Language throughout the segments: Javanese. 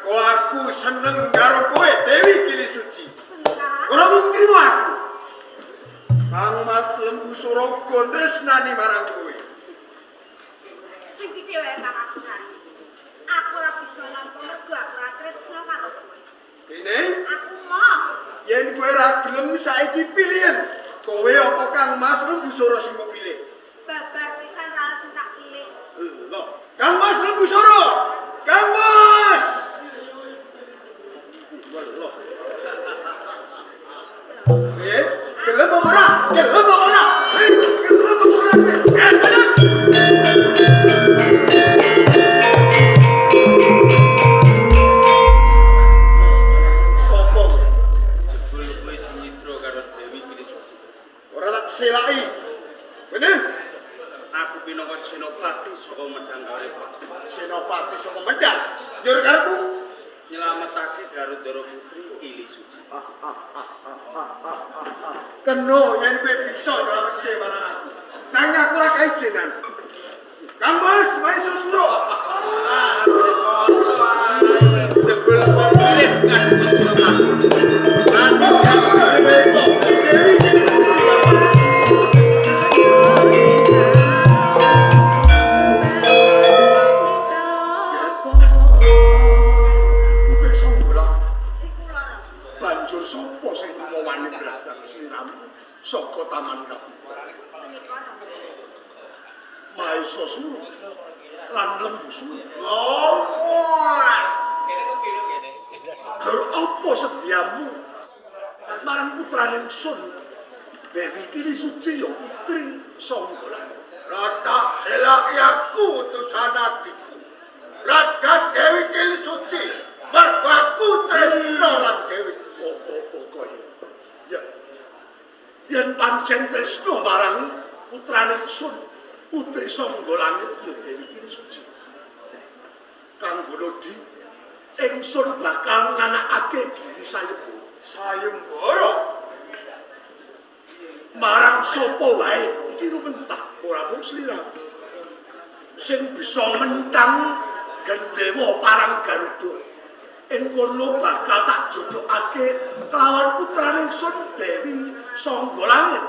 Mergo aku seneng karo kowe Dewi Kili Suci. Seneng karo aku. Ora mung trimo aku. Kang Mas Lembu Sura uga tresnani marang kowe. Sing piye wae Kang aku kan. Aku ora bisa nampa mergo aku ora tresno karo kowe. Dene, Aku moh. yen kowe ora gelem saiki pilihan, kowe apa Kang Mas Lembu Sura sing mbok pilih? Babar pisan ra langsung tak pilih. Loh, Kang Mas Lembu Sura. Kang Mas. Mas loh. Eh, gelem apa ora? Gelem apa ora? Hei, gelem apa ora? Eh, aduh. Sopo? Jebul kowe sing nyidra karo Dewi Kili Suci. Ora tak selaki. Bener? Aku pinangka senopati saka Medang Karepa. Senopati saka Medang. Njur karepmu? Nyelametake Garudara Putri Kili Suci. Kena yen kowe bisa nyelametke marang aku. Nanging aku ora kaijenan. Kang Mas, Maisa Sura. Jebul pemiris ngadepi sira kabeh. Dewi Kili Suci. Kang Mas. Putri Sanggola, Sing kula ora. banjur sapa sing lumawani mladhak sliramu saka Taman Kabupaten? Menika Rama. Maesa Sura lan Lembu Sura. Oh, wah. Jur apa sediamu marang putrane ingsun Dewi Kili Suci ya Putri Sanggola? Rada selaki aku utusan adikku. Rada Dewi Kili Suci. Mergo aku tresno lan Dewi. Oh, oh, oh, kaya. Ya. Yen pancen tresno marang putrane ingsun Putri Sangga Langit ya Dewi Kili Suci. Kanggo nodi ingsun bakal nganakake giri sayembara. Sayembara. Marang sapa wae iki rumentah ora mung sliramu. Sing bisa mentang gendhewa parang Garuda. Ing kono bakal tak jodhokake kelawan putrane ingsun Dewi Sangga Langit.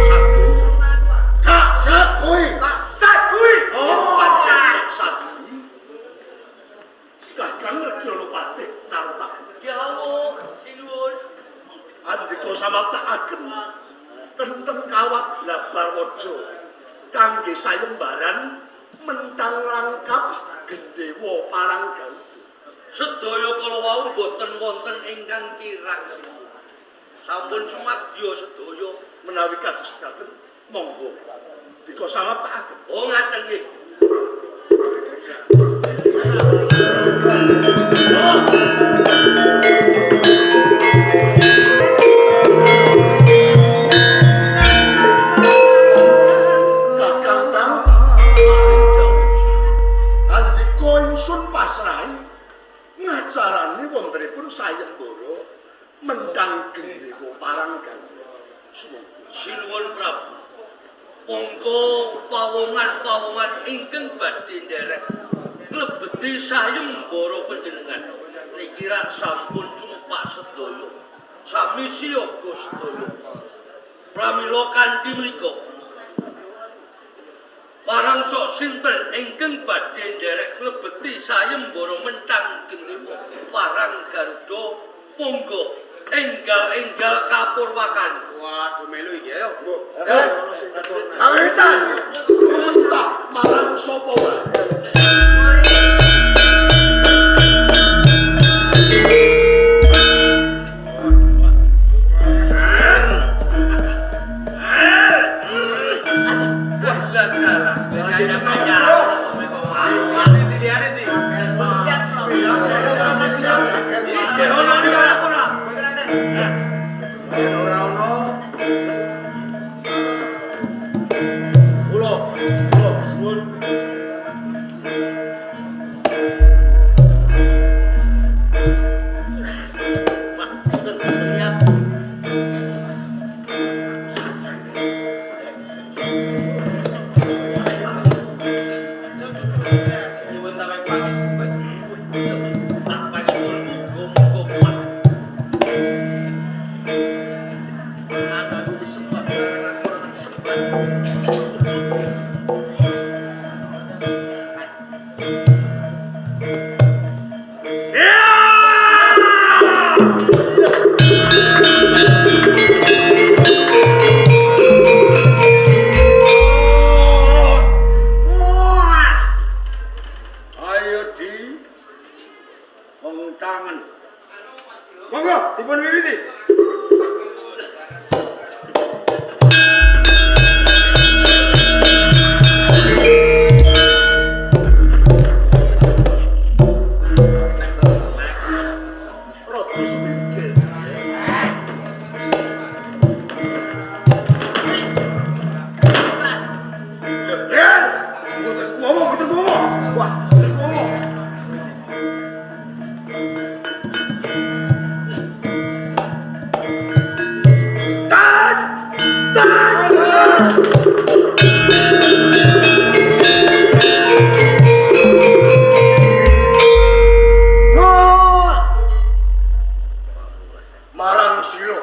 Satu, Tak sakui, tak sakui. oh, pancen tak sadui. Kakang Ledyana Patih Narotama. Dawuh sinuwun. Andika samaptakaken kenteng kawat blabar waja kangge sayembaran mentang langkap gendhewa parang Garuda. Sedaya kala wau boten wonten ingkang kirang sinuwun. Sampun sumadya sedaya. Menawi kados mekaten monggo dika samaptakaken. Oh ngaten nggih. Kakang Narotama, andika ingsun pasrahi ngacarani wontenipun sayembara mentang gendhewa parang Garuda. Sumangga. Sinuwun Prabu. Monggo pawongan-pawongan ingkang badhe nderek nglebeti sayembara panjenengan. Niki rak sampun cumepak sedaya. Sami siyaga sedaya. Pramila kanthi menika parang sok sinten ingkang badhe nderek nglebeti sayembara mentang gendhewa parang Garuda monggo enggal-enggal kapurwakan. Waduh melu iki ayo. Kawitan. Rumentah marang sapa wae. Wah, lah dalah. Iki ono ora ora. Yen ora ono Kula, kula suwun. Wah, boten boten niat. Marang sira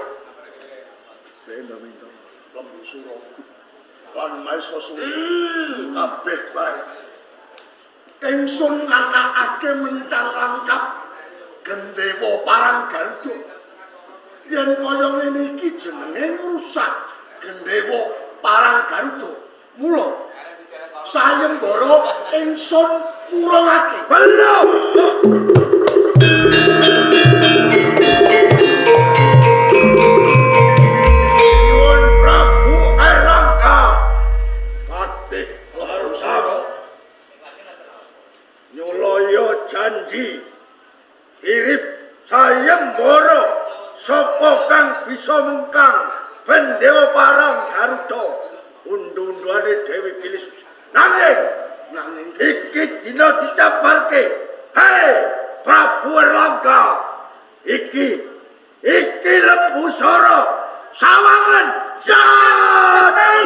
Lembu Sura lan Maesasura kabeh bae. Ingsun nganakake mentang langkap Gendewa parang Garuda. Yen kaya ngene iki jenenge ngrusak Gendewa parang Garuda. Mula sayembara ingsun murungake. Belum. Nyuwun Prabu Airlangga. Patih Lembu Sura nyulaya janji irip sayembara sapa kang bisa mengkang Bendewa parang Garuda undu-unduane Dewi Kili Suci. Nanging nanging iki dina dicabarke. Hei Prabu Airlangga, iki iki Lembu Sura sawangan jateng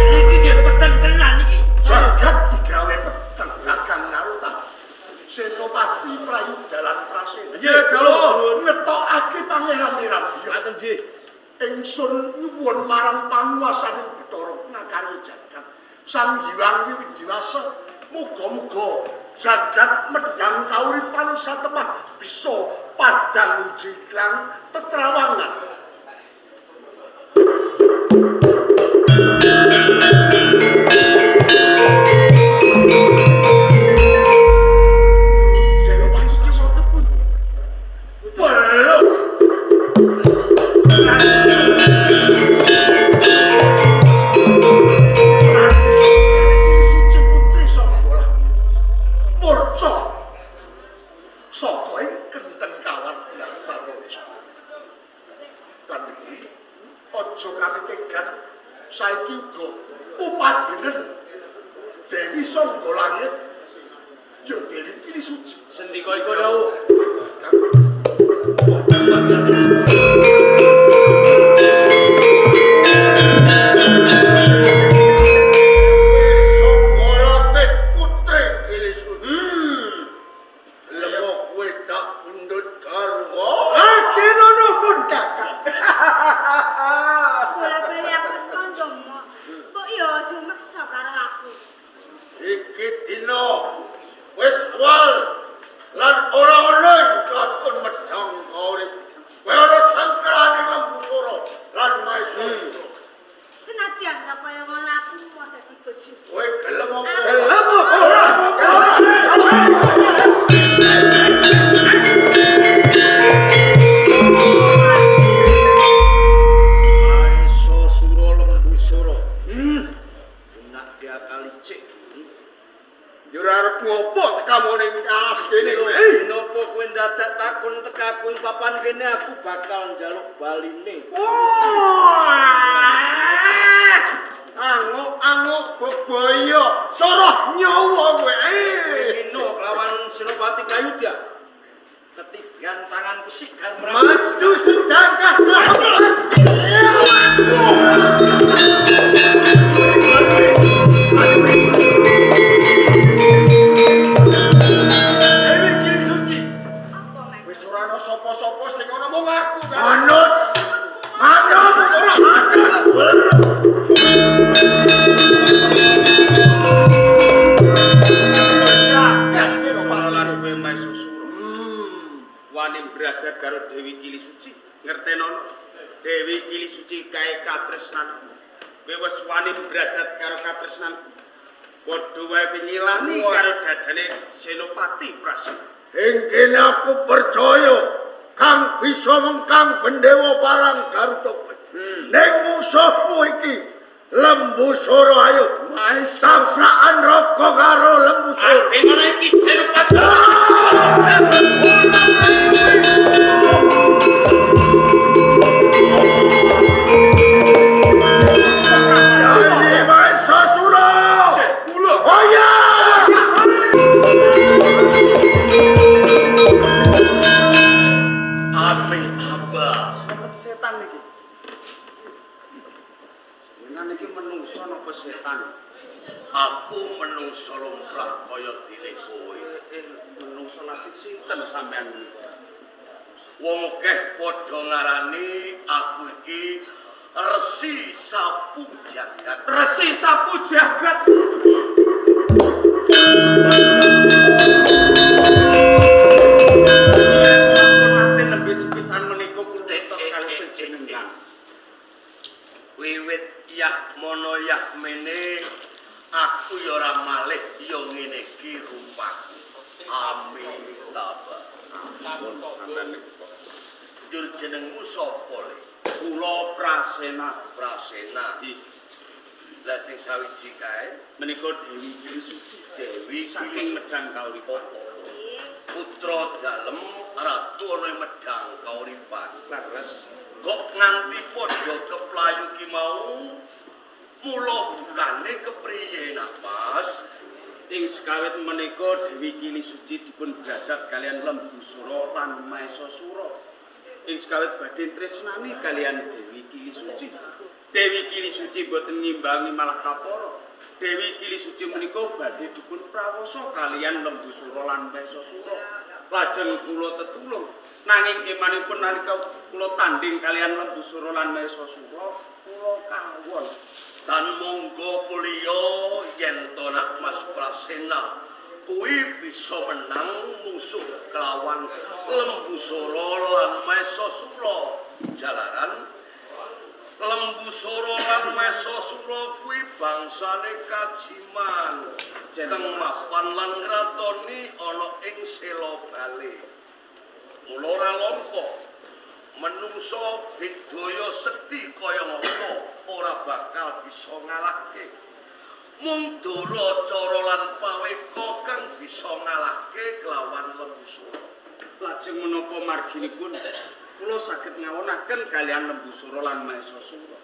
Niki nggih peteng tenan iki. Jagat digawe peteng Kakang Naruta. Senopati Prayuda lan Prasena. Nggih, dalu. Ngetokake Pangeran Wirabya. Ngaten, Ji. Ingsun nyuwun marang panguwasaning Bathara Nakarya jagat. Sang Hyang Widiwasa, muga-muga jagat medhang kauripan satemah bisa padhang jingklang tetrawangan. Senopati Belum. Suci Putri Sangga Langit murca saka ing kenteng kawat Barbaraja. Lan iki aja katetegan saiki uga upadenen Dewi Sangga Langit ya Dewi Kili Suci. Sendika iku dawuh. Sangga Langit Putri Kili Suci. Lemo kowe tak pundhut garwa. Adenono pun kakak. Bola-bali aku wis kandha, Mok. Mbok yo aja meksa karo aku. Iki dina wis wal lan ora ana ing katon medhang kaurip. Kowe ana sangkerane Lembu Sura lan Maesasura. Senadyan ta kaya ngono aku mau dadi bojomu. Kowe gelem apa? Gelem apa ora? Maesasura Lembu Sura. Enak diakali cik. Yo ora arep ngopo tekamu ning alas kene kowe. Napa kowe ndadak takon tekaku ing papan kene aku bakal njaluk baline. Wah! Anguk-anguk bebaya, soroh nyawa kowe. Nino lawan Senopati Kayudya. Ketiban tanganku sigar Maju sejangkah kelawan. Dewi Kili Suci. Apa, Mas? Wis ora ana sapa-sapa sing ana mung aku kan. Manut. Manut ora manut. Wis akeh Sura lan kowe Maesasura. Wani bradat karo Dewi Kili Suci. Ngertenono. Dewi Kili Suci kae katresnanku. Kowe wis wani bradat karo katresnanku. Padha wae nyilani karo dadane Senopati Prasena. Ing kene aku percaya kang bisa mengkang Bendewa parang Garuda kowe. Ning musuhmu iki Lembu Sura ayo. Tabrakan raga karo Lembu Sura. Adenono iki Senopati. Jadi Maesasura. Jenengan iki menungso napa setan? Aku menungso lumrah kaya dene kowe. Menungso lajeng sinten sampean menika? Wong akeh padha ngarani aku iki Resi Sapu Jagat. Resi Sapu Jagat. Yen sampun nate nembe sepisan menika kula entos kalih panjenengan. Wiwit yah mono yah mene aku ya ora malih ya ngene iki rupaku. Amitabha. Sampun sampean niku kok. Njur jenengmu sapa le? Kula Prasena. Prasena. Nggih. Lah sing sawiji kae Menika Dewi Kili Suci. Dewi Saking Medang Kauripan. Putra dalem ratu ana ing Medang Kauripan. Leres. Kok nganti padha keplayu ki mau? Mula bukane kepriye nak Mas? Ing sekawit menika Dewi Kili Suci dipun bradat kalian Lembu Sura lan Maesasura. Ing sekawit badhe tresnani kalian Dewi Kili Suci. Dewi Kili Suci boten ngimbangi malah kapara. Dewi Kili Suci menika badhe dipun prawasa kalian Lembu Sura lan Maesasura. Lajeng kula tetulung. Nanging emanipun nalika kula tanding kalian Lembu Sura lan Maesasura, kula kawon. Tan monggo kuliya yen to nak Mas Prasena kuwi bisa menang musuh kelawan Lembu Sura lan Maesasura. Jalaran Lembu Sura lan Maesasura kuwi bangsane kajiman kang mapan lan ngratoni ana ing Selobale. Mula ora langka menungso digdaya sekti kaya ngapa ora bakal bisa ngalahke. Mung dara cara lan paweka kang bisa ngalahke kelawan Lembu Sura. Lajeng menapa marginipun kula saged ngawonaken kalian Lembu Sura lan Maesasura.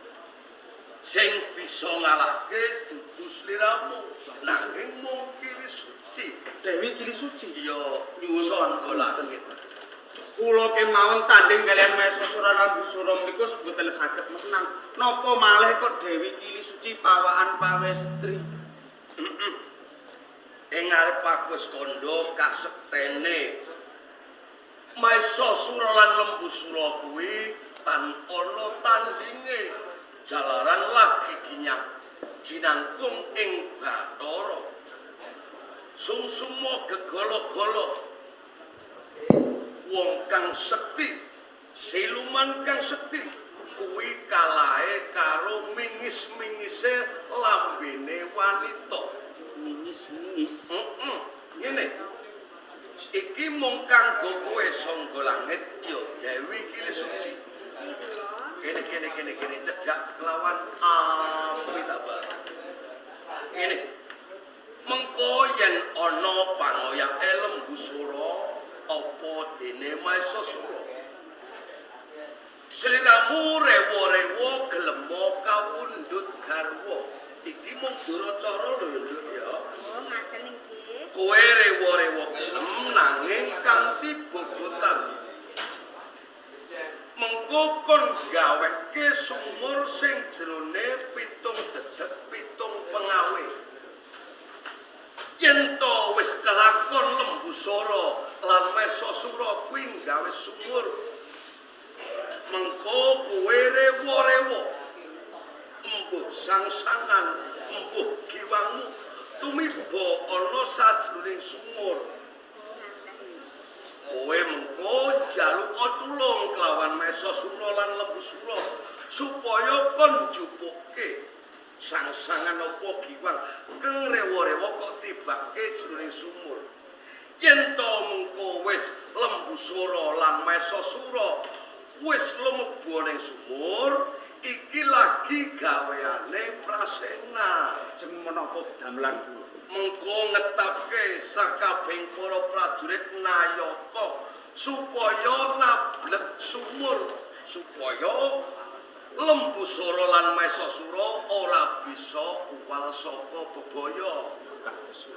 Sing bisa ngalahke dudu sliramu, nanging mung Kili Suci. Dewi Kili Suci. Ya Nyuwun sangga langit. Kula kemawon tanding kalian Maesasura lan Lembu Sura menika boten saged menang. Napa malih kok Dewi Kili Suci pawaan pawestri. Ing ngarep aku wis kandha kasektene Maesasura lan Lembu Sura kuwi tan ana tandinge. Jalaran lagi dinyak jinangkung ing Bathara. Sungsumo gegala-gala wong kang sekti, siluman kang sekti kuwi kalahe karo mingis-mingise lambene wanita. Mingis-mingis. Ngene. Iki mung kanggo kowe sangga langit ya Dewi Kili Suci. Kene kene kene kene cedhak kelawan Amitabha. Ngene. Mengko yen ana pangoyake Lembu Sura apa dene Maesasura. Sliramu rewa-rewa gelema kawundhut garwa. Iki mung duracara lho ya, Nduk ya. Oh, ngaten nggih. Kowe rewa-rewa gelem nanging kanthi bobotan. Mengko kon gaweke sumur sing jerone 7 dedek 7 pengawe. Yen to wis kelakon Lembu Sura lan Maesasura kuwi gawe sumur, mengko kowe rewa-rewa embuh sangsangan embuh giwangmu tumiba ana sajroning sumur. Kowe mengko njaluk tulung kelawan Maesasura lan Lembu Sura supaya kon njupukke sangsangan apa giwang kang rewa-rewa kok tibake jroning sumur. Yen to mengko wis Lembu Sura lan Maesasura wis lumebu ning sumur, iki lagi gaweane Prasena. Lajeng menapa damelan kula? Mengko ngetapke sakabehing para prajurit nayaka supaya nablek sumur, supaya Lembu Sura lan Maesasura ora bisa uwal saka bebaya. Kados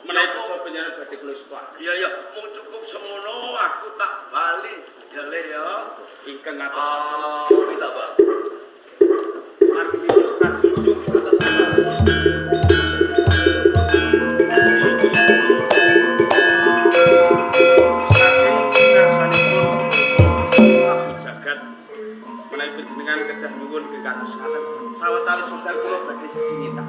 menawi kersa panjenengan badhe kula estuaken. Iya ya, mung cukup semono aku tak bali. Ya le ya. Ingkang ngatos Amitabha. Margi Junjung atas-atas. Dewi Kili Suci. Saking ngarsanipun sabu jagat menawi panjenengan kedah nyuwun kekados ngaten. Sawetawis wekdal kula badhe sesingitan.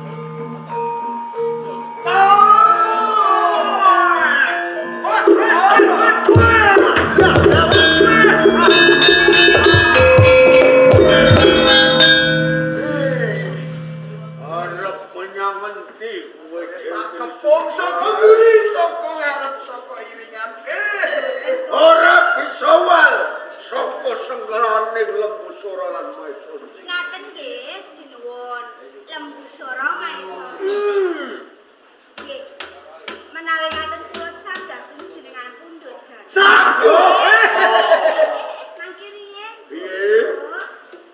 Arep menyang endi kowe? Wis tak kepung saka mburi, saka ngarep, saka iringan. Eh, Ora bisa wal saka senggelaning Lembu Sura lan Maesa. Ngaten nggih, sinuwun. Lembu Sora Maesa. Nggih. Menawi ngaten kula saged jenengan pundhut. Sago. Mangke riyen. Piye?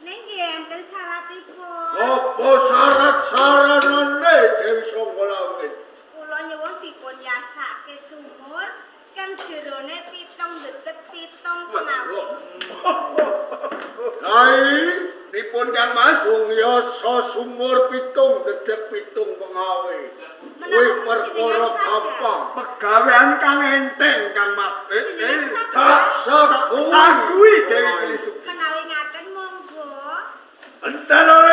Ning nggih enten syaratipun. Apa syarat-saranane Dewi Sangga Langit? Kula nyuwun dipun yasake sumur kang jerone 7 detik 7 pengawe. Kai, pripun Kang Mas? wong yasa sumur 7 dedek 7 pengawe. Kuwi Menapa perkara jenengan saged? gampang. Pegawean kang enteng Kang Mas. Eh, Jenengan eh. saged? Tak sagui. Sagui Dewi Kili Suci. Menawi ngaten monggo. Entenane